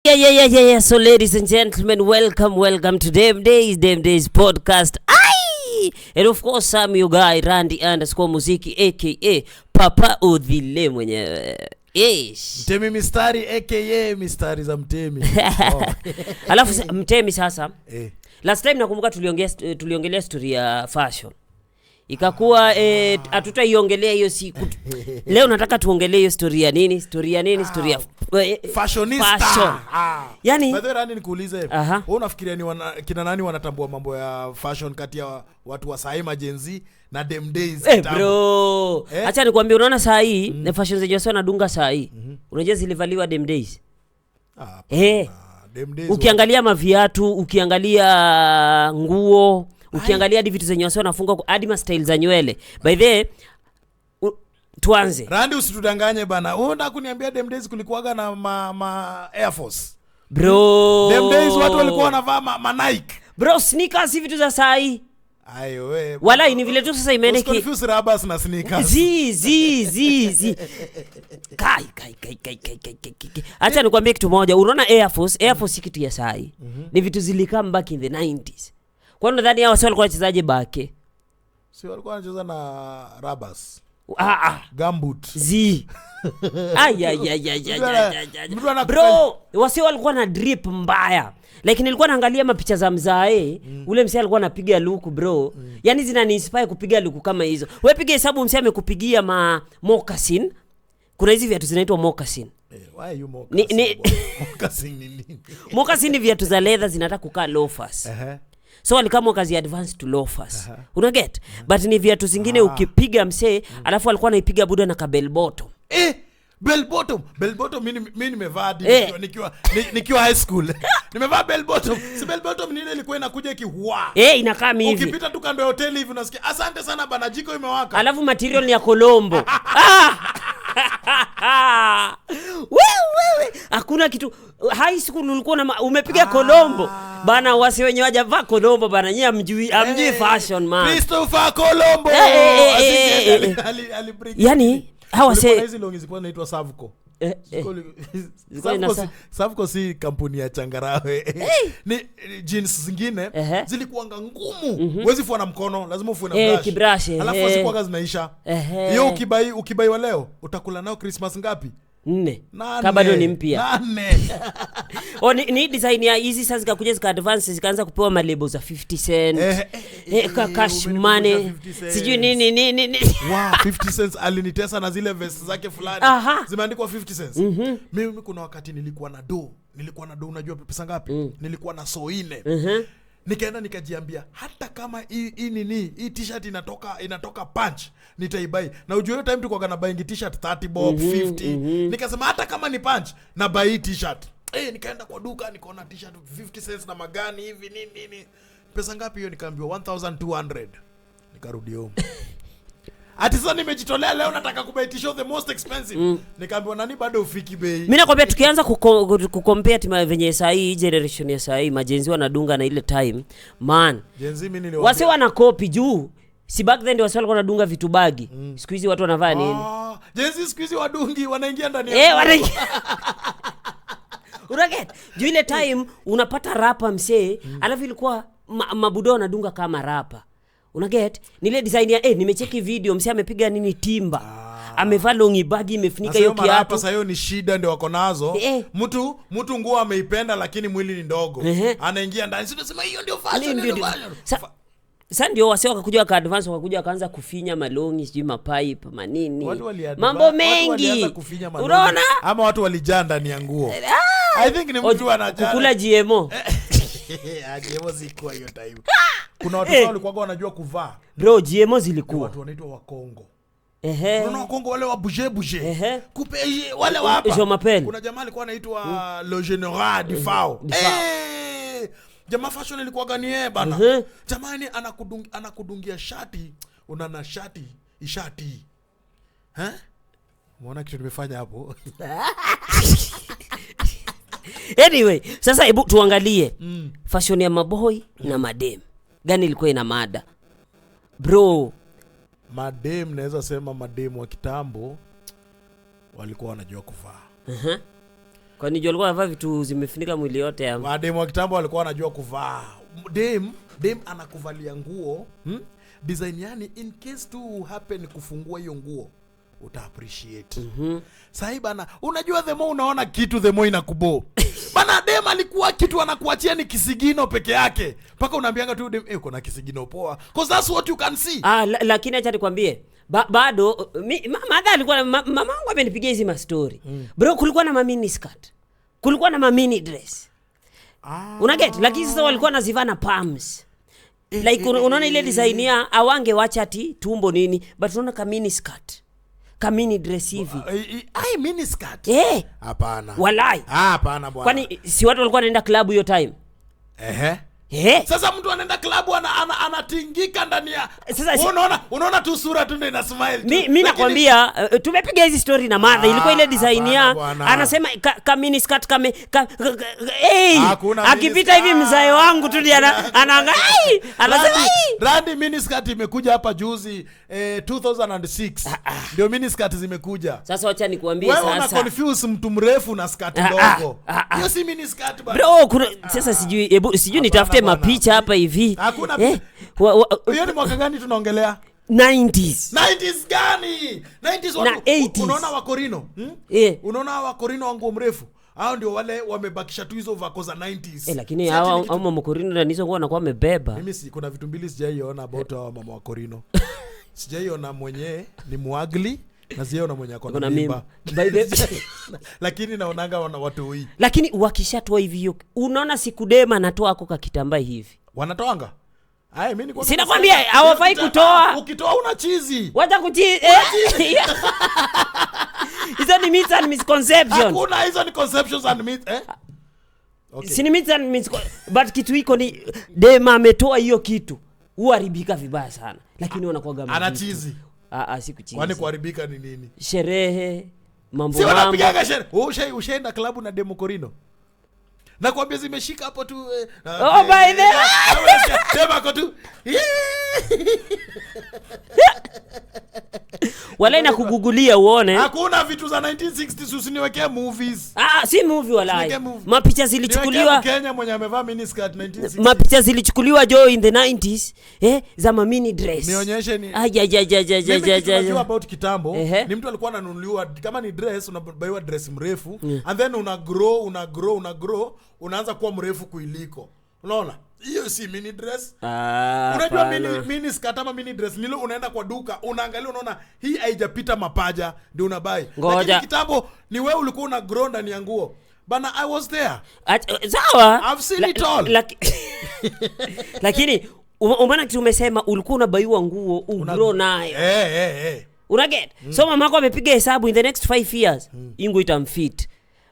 Yeah. So, ladies and gentlemen, welcome, welcome to Dem Days, Dem Days podcast. Aye! And of course, I'm your guy, Randy_Muziki, aka Papa Odhile mwenyewe. Yes. Mtemi Mistari, aka Mistari za Mtemi. Oh. Alafu Mtemi sasa. Eh. Last time nakumbuka tuliongelea story ya fashion. Ikakuwa hatutaiongelea hiyo siku. Leo nataka tuongelee hiyo story ya nini? Story ya nini? Story ya Fashionista. Fashion. Ah. Yani By the way, Randy, nikuulize. Aha. Wewe unafikiria ni kina nani wanatambua mambo ya fashion kati ya watu wa sahi, ma Gen Z, na dem days kitambo? Bro. Eh? Acha nikwambie, unaona saa hii fashion zenye wasee wanadunga saa hii. Unajua zilivaliwa dem days. Ah, dem days. Ukiangalia maviatu, ukiangalia nguo, ukiangalia hadi vitu zenye wasee wanafunga, hadi ma style za nywele. By the way, tuanze. Randy, usitudanganye bana. Wewe unataka kuniambia dem days kulikuwaga na ma Air Force? Bro. Dem days watu walikuwa wanavaa ma Nike. Bro, sneakers si vitu za saa hii. Ayo we. Walai ni vile tu sasa imeenda Usiconfuse rubbers na sneakers. Zi zi zi zi. Kai kai kai kai kai kai kai kai. Acha nikwambie kitu moja. Unaona Air Force, Air Force si kitu ya saa hii. Ni vitu zilicome back in the 90s. Kwa nini nadhani hao wasee walikuwa wachezaje bake? Si walikuwa wanacheza na rubbers. Ah ah. Gumboot. Zi. Ay ay ay ay ay ay ay, ay. Mtu Bro, wasee walikuwa na drip mbaya. Like nilikuwa naangalia mapicha za mzae, ule msee alikuwa anapiga luku, bro. Yani zinani inspire kupiga luku kama hizo. Wewe piga hesabu msee amekupigia ma moccasin. Kuna hizi viatu zinaitwa moccasin. Eh, why are you moccasin? Bwana? Moccasin ni nini? Moccasin ni viatu za leather zinataka kukaa loafers. So walikama wakazi advance to loafers. Una get? But ni viatu zingine ukipiga msee, alafu alikuwa anaipiga buda na ka bell bottom. Eh, bell bottom. Bell bottom mimi nimevaa hadi nikiwa high school. Nimevaa bell bottom. Si bell bottom ni ile ilikuwa inakuja ikihua. Eh, inakaa hivi. Ukipita tu kando ya hoteli hivi unasikia asante sana bana, jiko imewaka. Alafu material ni ya Colombo. Ah! Wewe hakuna kitu high school ulikuwa na umepiga Colombo bana, wasi wenye wajavaa Colombo bana, nyie amjui fashion, man. Christopher Colombo. Eh, Ali bring. Yani hawa Kulikuwa na se hizi longi zilikuwa zinaitwa Savco. Zilikuwa Savco si kampuni ya changarawe. Ni jeans zingine zilikuwanga ngumu. Huwezi fua na mkono, lazima ufue na brush. Kibrush, Alafu hazikuwanga zinaisha. Hiyo ukibaiwa leo utakula nayo Christmas ngapi? Nne. Nane. Ka bado ni mpya. Nane. O, ni design ya hizi sasa zikakuja zika advance, zikaanza kupewa malebo za 50 Cent, cash umenikumbusha money, 50 Cent. Sijui nini nini nini. Wow, 50 Cents alinitesa na zile vest zake fulani zimeandikwa 50 Cents. Mimi kuna wakati nilikuwa na do, nilikuwa na do, unajua pesa ngapi? Nilikuwa na so nne. Nikaenda nikajiambia hata kama hii nini, hii t-shirt inatoka Punch, nitaibuy. Na ujue hiyo time tulikuwa na buying t-shirt 30 bob, 50. Nikasema hata kama ni Punch, na buy hii t-shirt. Eh, nikaenda kwa duka nikaona t-shirt 50 Cents na magani hivi nini nini. Pesa ngapi hiyo? Nikaambiwa 1200. Nikarudi home. Ati sasa nimejitolea leo nataka kubuy t-shirt the most expensive. Nikaambiwa nani bado ufiki bei. Mi nakwambia tukianza kucompare tima venye sahii, hii generation ya sahii, ma Gen Z wanadunga na ile time, man. Gen Z mimi niliwaambia. Wase wana copy juu si back then ndio wase walikuwa wanadunga vitu baggy. Siku hizi watu wanavaa nini? Ah, Gen Z siku hizi wadungi, wanaingia ndani ya Eh, nguo. Unaget? Juu ile time unapata rapper msee, alafu ilikuwa mabudo wanadunga kama rapper. Unaget? Ni ile design ya nimecheki video msee amepiga nini timba. Amevaa longi baggy imefunika Sasa hiyo hiyo marapa kiatu. sasa hiyo ni shida ndio wako nazo. Mtu nguo ameipenda lakini mwili ni ndogo. Anaingia ndani. Sio tunasema hiyo ndio fashion, hiyo ndio fashion. Sa ndio wase wakakuja waka advance, wakakuja wakaanza kufinya malongi, sijui mapipe manini. Mambo Watu walianza mengi. kufinya malongi. Unaona? Ama watu walijaa ndani ya nguo. I think ni mtu anajaa. Kukula GMO. Ah, GMO zikuwa hiyo time. Kuna watu walikuwa wanajua kuvaa. Bro, GMO zilikuwa. Watu wanaitwa Wakongo. Unaona Wakongo wale wa bouger bouger. Coupe wale wa hapa. Je m'appelle. Kuna jamaa alikuwa anaitwa Le General Defao. Defao. Eh! Jamaa fashion ilikuwa gani yeye bana? Jamani, anakudungia shati, una shati, ishati. Eh? Umeona kitu nimefanya hapo? Anyway, sasa hebu tuangalie fashion ya maboy na madem. Gani ilikuwa ina mada? Bro, Madem, naweza sema madem wa kitambo walikuwa wanajua kuvaa. Kwani juu alikuwa anavaa vitu zimefunika mwili yote ya. Mademu wa kitambo walikuwa wanajua kuvaa. Dem anakuvalia nguo, Design yani in case tu happen kufungua hiyo nguo uta appreciate. Sahi bana, unajua the more unaona kitu the more inakubo. Bana dem alikuwa kitu anakuachia ni kisigino peke yake. Paka unaambianga tu dem, uko na kisigino poa. Cause that's what you can see. Lakini acha nikwambie, bado madha alikuwa mamangu amenipigia hizi ma story. Bro, kulikuwa na mini skirt. Kulikuwa na mini dress. Una get? Lakini sasa walikuwa nazivaa na palms. Like unaona ile design ya awange wacha ati tumbo nini, but unaona ka mini skirt. Ka mini dress hivi. Ai mini skirt. Hapana. Walai. Hapana bwana. Kwani si watu walikuwa wanaenda club hiyo time? Sasa mtu anaenda club anatingika ndani ya. Unaona unaona tu sura tu ndio ina smile tu. Mimi nakwambia tumepiga hizi story na madha ilikuwa ile design ya anasema ka mini skirt kame akipita hivi mzae wangu tu ndiye anaangalia anasema Randi mini skirt imekuja hapa juzi 2006 ndio mini skirt zimekuja. Sasa acha nikuambie sasa. Wewe una confuse mtu mrefu na skirt ndogo. Hiyo si mini skirt bwana. Bro kuna sasa sijui hebu sijui nitafute mapicha hapa hivi. Hakuna. Hiyo ni mwaka gani tunaongelea? 90s. 90s gani? 90s watu. Unaona Wakorino? Unaona Wakorino wangu mrefu? Hao ndio wale wamebakisha tu hizo vako za 90s. Lakini hao mama Wakorino na nizo nguo wanakuwa wamebeba. Mimi si kuna vitu mbili sijaiona about hao mama Wakorino. Sijaiona mwenye ni muagli na sijaiona mwenye ako na mimba. By the lakini naonanga wana watu hii. Lakini wakishatoa hivi unaona siku dema anatoa ako ka kitambaa hivi. Wanatoanga? Ai mimi niko sina kwambia hawafai kutoa. Ukitoa una chizi. Wacha kuchizi. Hizo ni myths and misconceptions. Hakuna hizo ni conceptions and myths Okay. Si ni myths and but kitu iko ni dema ametoa hiyo kitu. Huharibika vibaya sana. Lakini wanakuwa ana chizi. Si kuchizi. Kwani kuharibika ni nini? Sherehe, mambo. Si wanapigaga sherehe. Ushaenda klabu na demo Korino? Na kuambia zimeshika hapo tu. Oh by the dema ko tu. Wala ina kugugulia uone. Hakuna vitu za 1960s usiniwekee movies. Si movie wala. Mapicha zilichukuliwa Kenya mwenye amevaa mini skirt 1960. Mapicha zilichukuliwa jo in the 90s za mini dress. Nionyeshe ni. Aja. About kitambo ni mtu alikuwa ananunuliwa kama ni dress unabaiwa dress mrefu and then una grow unaanza kuwa mrefu kuiliko. Unaona? Hiyo si mini dress. Unajua mini skirt ama mini dress nilo unaenda kwa duka unaangalia unaona hii haijapita mapaja ndio unabai. Lakini kitambo ni wewe ulikuwa una grow ndani ya nguo. Bana I was there. Sawa. I've seen it all. Lakini umeona kitu umesema ulikuwa unabaiwa nguo ugrow nayo. Una get? So mamako amepiga hesabu in the next 5 years ingo itamfit.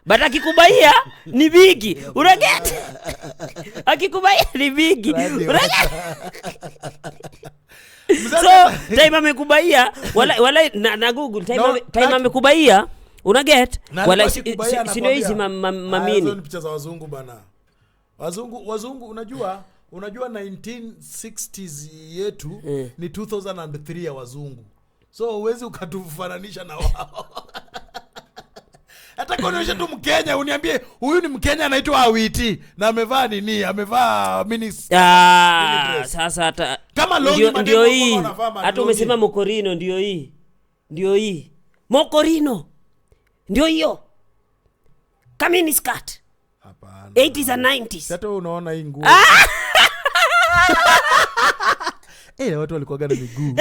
But akikubaia ni bigi. Una get? Akikubaia ni bigi. Una get? So time amekubaia wala na Google time amekubaia una get? Wala sio hizi mamini. Hizo ni picha za wazungu bana. Wazungu unajua 1960s yetu ni 2003 ya wazungu. So huwezi ukatufananisha na wao. Hata kuonyesha tu Mkenya uniambie huyu ni Mkenya anaitwa Awiti na amevaa nini? Amevaa mini dress. Sasa hata kama longi ndio hii. Hata umesema Mokorino ndio hii. Ndio hii. Mokorino. Ndio hiyo. Kama mini skirt. Hapana. 80s and 90s. Hata unaona hii nguo. Watu walikuwa gana miguu.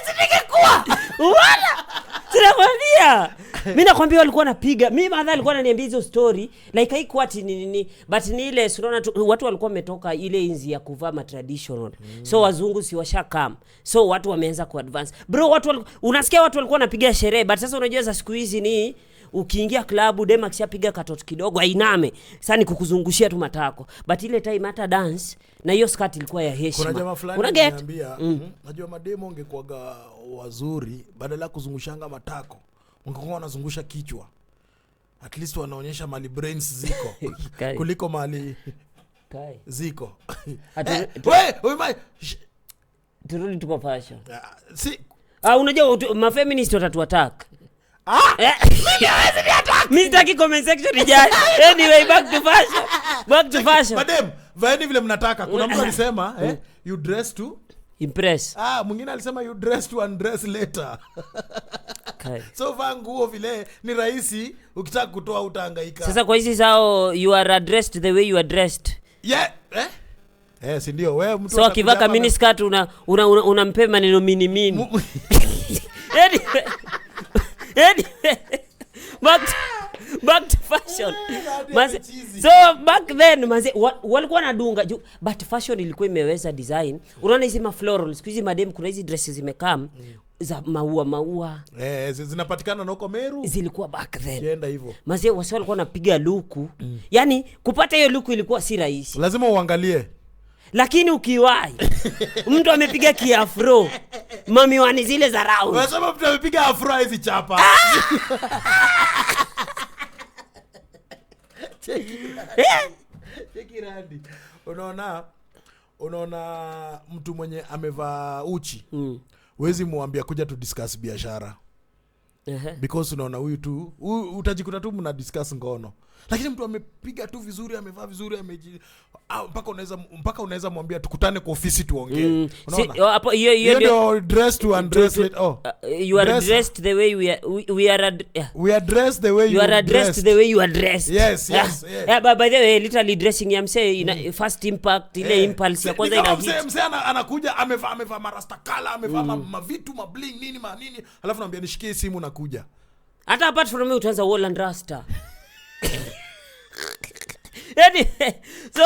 Singekuwa. Wala. Sinakwambia. Mimi nakwambia walikuwa wanapiga. Mimi madha alikuwa ananiambia hizo story like haikuwa ati nini but ni ile unaona watu walikuwa wametoka ile inzi ya kuvaa ma traditional. So wazungu si washakam. So watu wameanza ku advance. Bro watu unasikia watu walikuwa wanapiga sherehe but sasa unajua za siku hizi ni ukiingia klabu dema kishapiga katoto kidogo ainame. Sasa ni kukuzungushia tu matako. But ile time hata dance na hiyo skirt ilikuwa ya heshima. Kuna jamaa fulani ananiambia, najua mademo ungekuaga wazuri badala kuzungushanga matako ungekuwa wanazungusha kichwa. At least wanaonyesha mali brains ziko kuliko mali kai ziko. We turudi tupo fashion. Si unajua ma feminist watatu attack. Mimi hawezi ni attack. Mi sitaki comment section ijae. Anyway, back to fashion. Back to fashion. Madem, vaeni vile mnataka. Kuna mtu alisema you dress to impress. Mwingine alisema you dress to undress later. Okay. So vaa nguo vile ni rahisi, ukitaka kutoa utahangaika. Sasa kwa hizi zao you are addressed the way you are dressed. Yeah, si ndio? Wewe mtu so akivaa kama mini skirt unampe maneno mini mini. Anyway, back to fashion. So back then maze walikuwa wanadunga but fashion ilikuwa imeweza design. Unaona hizi ma floral, siku hizi madem kuna hizi dresses zimekam za maua. Zinapatikana na huko Meru. Zilikuwa back then. Kienda hivyo. Maze wasi walikuwa wanapiga luku. Yaani kupata hiyo luku ilikuwa si rahisi. Lazima uangalie. Lakini ukiwahi mtu amepiga kiafro, mamiwani zile za round. Unasema mtu amepiga afro hizi chapa. Cheki Randy. Unaona mtu mwenye amevaa uchi. Huwezi muambia kuja tu discuss biashara. Because unaona huyu tu utajikuta tu mna discuss ngono. Lakini mtu amepiga tu vizuri, amevaa vizuri, mpaka unaweza mwambia tukutane kwa ofisi tuongee. Unaona? Hapo hiyo ndio dress to undress it. You are dressed the way we are we are dressed the way you are dressed the way you are dressed. Yes, yes. Yeah, but by the way literally dressing ya msee ina first impact ile impulse ya kwanza ina hit. Msee anakuja amevaa marasta kala, amevaa mavitu, mabling nini manini, alafu naambia nishikie simu nakuja. Hata apart from me utaanza wall and rasta. Anyway, so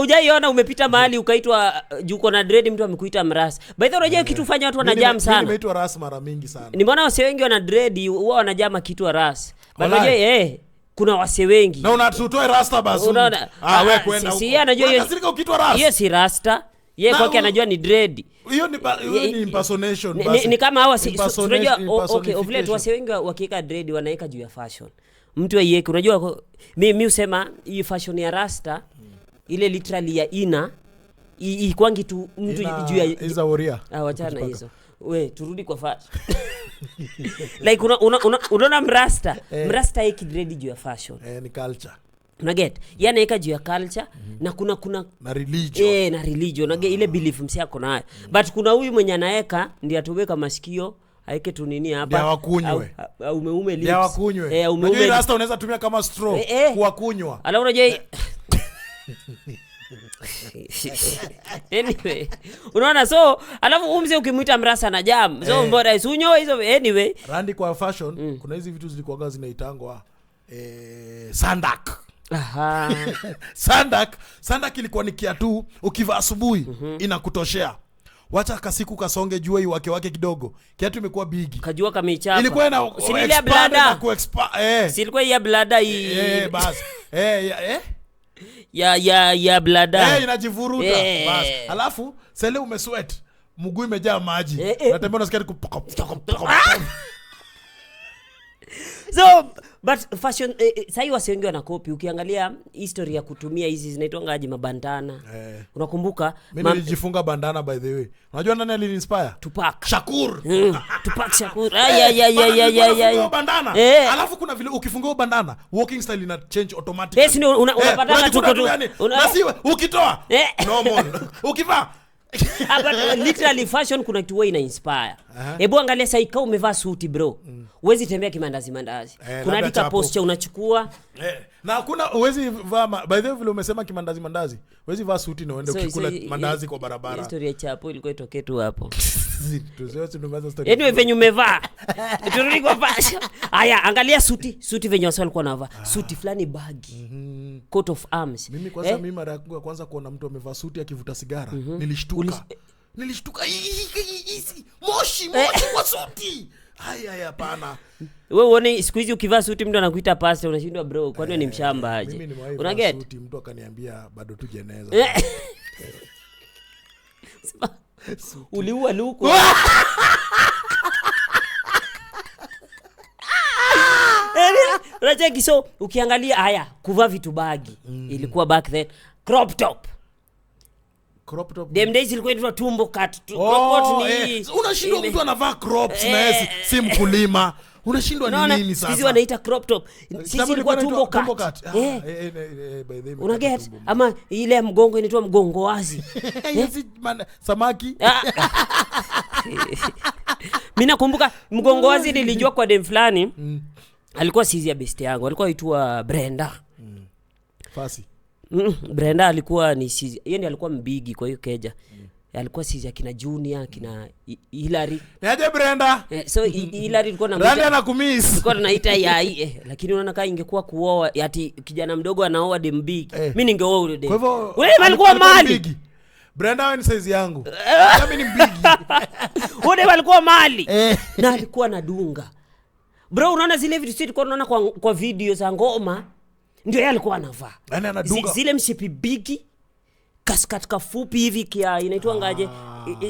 hujaiona umepita mahali ukaitwa juko na dread mtu amekuita mrasa. By the way unajua kitu fanya watu wanajam sana. Mimi nimeitwa ras mara mingi sana. Nimeona wase wengi wana dread huwa wanajama kitu ras. But unajua kuna wase wengi. Na unatutoe rasta basi. Wewe kwenda huko. Si yeye anajua hiyo. Unakasirika ukiitwa ras. Hiyo si rasta. Yeye kwake anajua ni dread. Hiyo ni impersonation basi. Ni kama hawa si unajua okay, of late wase wengi wakiweka dread wanaweka juu ya fashion. Mtu aiweke unajua mimi usema hii fashion ya rasta ile literally ya ina ikwangi tu mtu juu ya iza warrior. Wachana hizo. We turudi kwa fashion. Like unaona mrasta, mrasta yake dread juu ya fashion. Ni culture. Una get? Yeye anaweka juu ya culture na kuna na religion. Na religion. Una get ile belief msi yako nayo. But kuna huyu mwenye anaweka ndiye atoweka masikio aeke tu nini hapa. Ndio wakunywe. Umeume lips. Ndio wakunywe. Unajua rasta unaweza tumia kama straw kwa kunywa. Alafu unajua anyway, unaona so alafu umze ukimuita mrasa na jam. So mbona usunyoe hizo anyway. Randy kwa fashion kuna hizi vitu zilikuwa zinaitangwa sandak. Aha. Sandak ilikuwa ni kiatu ukivaa asubuhi inakutoshea. Wacha kasiku kasonge jua iwake wake kidogo. Kiatu imekuwa bigi. Kajua kameichapa. Ilikuwa ina expand na kuexpand. Si ilikuwa ya blada hii. Bas. Ya blada. Inajivuruta. Bas. Alafu sele umesweat, mguu imejaa maji. Unatembea unasikia kupaka. So but fashion sasa wasi wengi wanakopi. Ukiangalia history ya kutumia hizi zinaitwa aje mabandana. Unakumbuka mimi nilijifunga bandana by the way. Unajua nani aliniinspire? Tupac Shakur. Tupac Shakur. Ay. Bandana. Alafu kuna vile ukifunga bandana walking style ina change automatically. Yes, unapatana tu na siwe ukitoa normal. Ukivaa but literally fashion kuna kitu ina inspire. Hebu angalia sasa ikao umevaa suti bro. Huwezi tembea kimandazi mandazi. Kuna hadi posture unachukua. Na hakuna huwezi vaa by the way vile umesema kimandazi mandazi. Huwezi vaa suti na uende ukikula mandazi kwa barabara. Historia chapo ilikuwa itokee tu hapo. Anyway venye umevaa. Turudi kwa fashion. Haya angalia suti venye wasa walikuwa wanavaa. Suti fulani baggy. Coat of arms. Mimi kwanza mimi mara ya kwanza kuona mtu amevaa suti akivuta sigara, nilishtuka. Nilishtuka moshi kwa suti. Haya hapana. Wewe uone siku hizi ukivaa suti mtu anakuita pastor unashindwa bro, kwani ni mshamba aje? Mimi nimewahi vaa suti mtu akaniambia bado tu jeneza. Uliua luku. Unacheki so ukiangalia haya kuvaa vitu baggy ilikuwa back then crop top. Crop top. Dem days ilikuwa inaitwa tumbo cut. Crop top ni unashindwa mtu anavaa crops na yeye si mkulima. Unashindwa ni Unaona? nini Siku hizi sasa? Wanaita crop top. Sisi Kitambo ilikuwa ilikuwa tumbo inaitwa cut. tumbo cut. Ah, Eh, by the way, una imekata get tumbo. ama ile ya mgongo inaitwa mgongo wazi. Hiyo si samaki. Ah. Mi nakumbuka mgongo wazi nilijua kwa dem fulani. Alikuwa sizi ya best yangu, alikuwa aitwa Brenda. Fasi. Brenda alikuwa ni sizi, yeye ndiye alikuwa mbigi kwa hiyo keja. Alikuwa sizi ya kina Junior, kina Hilary. Niaje Brenda? So Hilary ilikuwa na Randi anakumiss. Tulikuwa tunaita yai, lakini unaona kama ingekuwa kuoa ati kijana mdogo anaoa dem big. Mimi ningeoa ule dem. Kwa hivyo Ule dem alikuwa mali. mbigi. Brenda wewe ni size yangu. Mimi ni mbigi. Ule dem alikuwa mali. Eh. Na alikuwa anadunga. Bro, unaona zile vitu sisi tulikuwa tunaona kwa video za ngoma ndio yeye alikuwa anavaa. Yaani anadunga. Zile mshipi bigi, kaskat kafupi hivi kia inaitwa ngaje?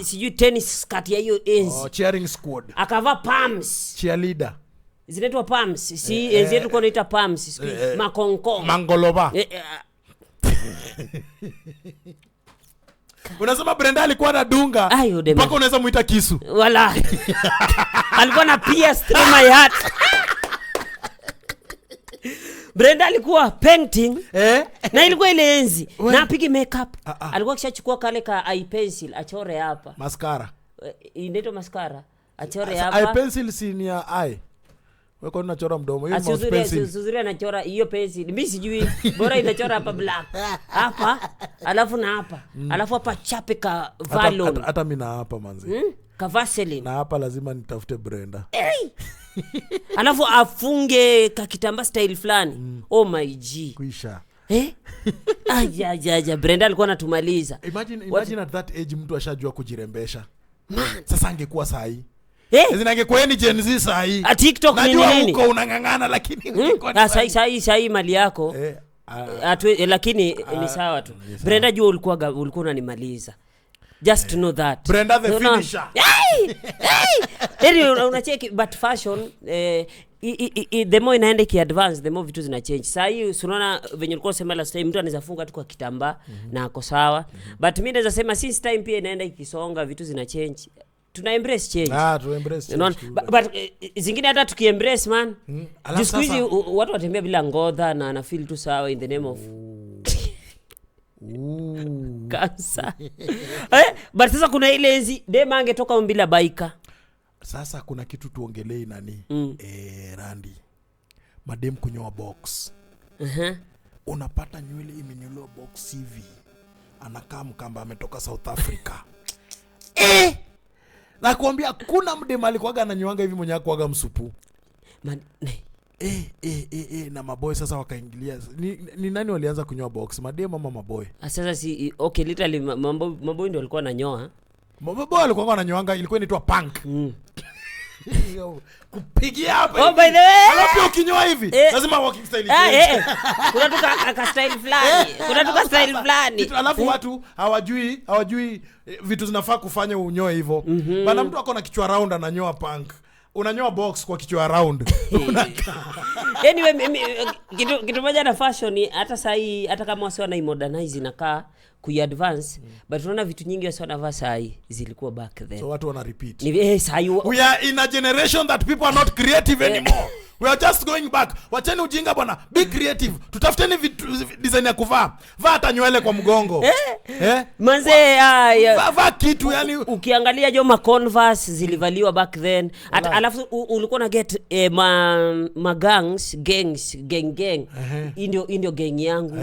Sijui tennis skirt ya hiyo enzi. Oh, cheering squad. Akavaa pumps. Cheerleader. Zinaitwa pumps. Si enzi yetu tulikuwa tunaita pumps, sijui makonkong. Mangoloba. Unasema Brenda alikuwa anadunga Ayo, dema. mpaka unaweza muita kisu. Wala. Alikuwa na pierce through my heart. Brenda alikuwa painting. Na ilikuwa ile enzi. Na apige makeup. Alikuwa akishachukua kale ka eye pencil achore hapa. Mascara. Inaitwa mascara. Achore Eye hapa. pencil si ni ya eye. Wewe kwani unachora mdomo? Hiyo ni mouth pencil. Suzuri anachora hiyo pencil. Mimi sijui. Bora inachora hapa black. Hapa, alafu na hapa. Alafu hapa chape ka Valon. Hata mimi na hapa manzi. Ka Vaseline. Na hapa lazima nitafute Brenda. Hey! Alafu afunge ka kitambaa style fulani. Oh my G. Kuisha. Aja, aja, aja. Brenda alikuwa anatumaliza. Imagine at that age mtu ashajua kujirembesha. Man. Sasa angekuwa saa hii. Sasa angekuwa ni Gen Z saa hii. A TikTok nini Najua nini? uko unang'ang'ana lakini ungekuwa ni saa hii. Sahi mali yako. Lakini ni sawa tu. Ni sawa. Brenda jua ulikuwa unanimaliza. Just to know that. Brenda the No, no. finisher. Hey! Hey! Yaani unacheki but fashion, the more inaenda ikiadvance, the more vitu zina change. Saa hii unaona venye ulikuwa unasema last time mtu anaweza funga tu kwa kitambaa na ako sawa. But mimi naweza sema since time pia inaenda ikisonga vitu zina change. Tuna embrace change. Tu embrace change Unaona? tu. But zingine hata tukiembrace man. Alafu Juu siku hizi sasa watu watembea bila ngodha na ana feel tu sawa in the name of Ooh. cancer. But sasa kuna ile enzi dem angetoka bila baika. Sasa kuna kitu tuongelee nani? Randi. Madem kunyoa box. Unapata nywele imenyolewa box hivi. Anakaa mkamba ametoka South Africa. Nakwambia kuna mdem alikuwaga ananyoanga hivi mwenye hakuwaga msupu. Man, ne. Na maboy sasa wakaingilia. Ni nani walianza kunyoa box? Madem ama maboy? Sasa si okay, literally maboy ndio walikuwa wananyoa. Maboy walikuwa wananyoanga, ilikuwa inaitwa punk. Kupigia hapa. Oh, by the way. Alafu pia ukinyoa hivi, lazima walking style change. Kuna tu ka style fulani. Kuna tu ka style fulani. Kitu, alafu watu hawajui vitu zinafaa kufanya unyoe hivyo. Bana mtu ako na kichwa round ananyoa punk. Unanyoa box kwa kichwa round. Anyway, mimi, kitu moja na fashion ni hata sahi, hata kama wasi wana modernize inakaa kuiadvance, but unaona vitu nyingi wasi wanavaa sahi zilikuwa back then. So watu wana repeat. Ni sahi We are in a generation that people are not creative anymore. We are just going back. Wacheni ujinga bwana. Be creative. Tutafuteni vitu, design ya kuvaa. Vaa hata nywele kwa mgongo. Manze, ya. Vaa kitu yani. Ukiangalia jo ma Converse zilivaliwa back then. Alafu ulikuwa na get ma gangs, gangs, gang, gang. Hii ndio gang yangu.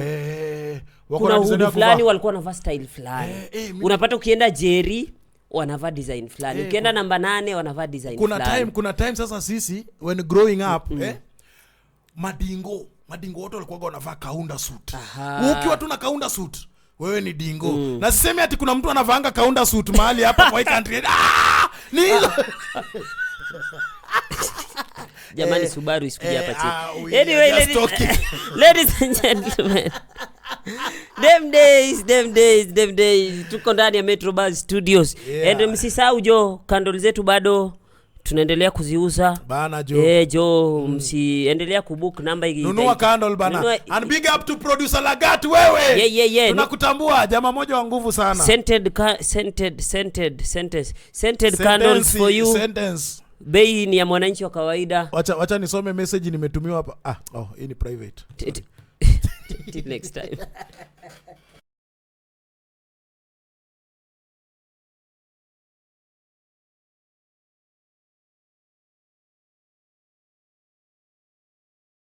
Wako Kuna na design hood ya fulani kuvaa. walikuwa wanavaa style fulani. Unapata ukienda Jerry wanavaa design fulani. Ukienda namba 8 wanavaa design fulani. Kuna time sasa sisi when growing up, madingo wote walikuwa wanavaa kaunda suit. Ukiwa tu na kaunda suit, wewe ni dingo. Na sisemi ati kuna mtu anavaanga kaunda suit mahali hapa kwa hii country. Ni hizo. Jamani, Subaru isikuja hapa chini. We Anyway, are just talking. ladies and gentlemen. Them days, them days, them days. Tuko ndani ya Metro Buzz Studios. And msisahau jo, candle zetu bado tunaendelea kuziuza. Bana jo. Jo, msiendelea kubook namba hii. Nunua candle bana. Nunua And big up to producer Lagat wewe. Yeah, yeah, yeah. Tunakutambua jamaa moja wa nguvu sana. Scented scented, scented, sentence. Scented candles for you. Sentence. Bei ni ya mwananchi wa kawaida. Wacha nisome message nimetumiwa hapa. Ah, oh, hii ni private. Till next time.